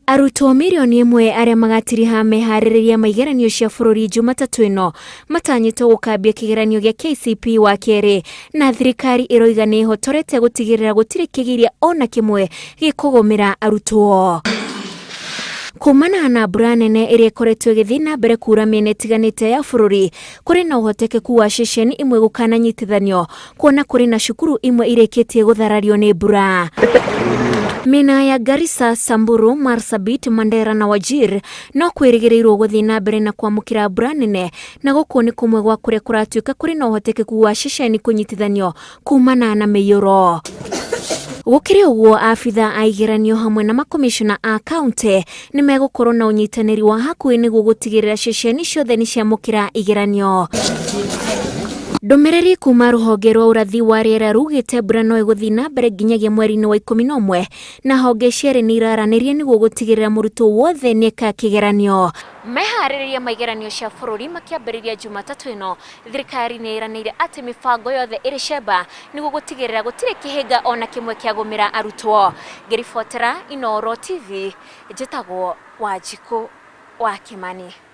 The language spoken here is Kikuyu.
Arutwo mirioni ĩmwe arĩa magatiriha meharĩrĩria ma igeranio cia bũrũri Jumatatũ ĩno matanyĩtwo gũkambia kĩgeranio gĩa KCPE wa kerĩ, na thirikari ĩroiga nĩ ĩhotorete gũtigĩrĩra gũtirĩ kĩgiria ona kĩmwe gĩkũgũmĩra arutwo. Kumana na mbura nene ĩrĩa ĩkoretwo ĩgĩthiĩ na mbere kura mĩena ĩtiganĩte ya bũrũri, kũrĩ na ũhotekeku wa ceceni imwe gũkananyitithanio kuona kũrĩ na cukuru imwe irĩkĩtie gũtharario nĩ mbura. Mĩena ya Garissa, Samburu, Marsabit, Mandera na Wajir no kwĩrĩgĩrĩirwo gũthiĩ na mbere na kwamũkĩra mbura nene, na gũkũ nĩ kũmwe gwa kũrĩa kũratuĩka kũrĩ na ũhotekeku wa ceceni kũnyitithanio kumana na mĩiyũro. Gũkĩrĩ ũguo, abitha a igeranio hamwe na makomishona a kaunti nĩ megũkorwo na ũnyitanĩri wa hakuhĩ nĩguo gũtigĩrĩra ceceni ciothe nĩ ciamũkĩra igeranio. Ndũmĩrĩri kuma rũhonge rwa ũrathi wa rĩera rugĩte mbura no ĩgũthiĩ na mbere nginyagia mweri-inĩ wa 11, na honge cierĩ nĩ iraranĩria nĩguo gũtigĩrĩra mũrutwo wothe nĩeka kĩgeranio. Meharĩrĩria ma igeranio cia bũrũri makĩambĩrĩria Jumatatũ ĩno, thirikari nĩ ĩranĩire atĩ mĩbango yothe ĩrĩ cemba nĩguo gũtigĩrĩra gũtirĩ kĩhĩnga ona kĩmwe kĩagũmĩra arutwo. Ngĩribotera Inooro TV, njĩtagwo Wanjikũ wa Kĩmani.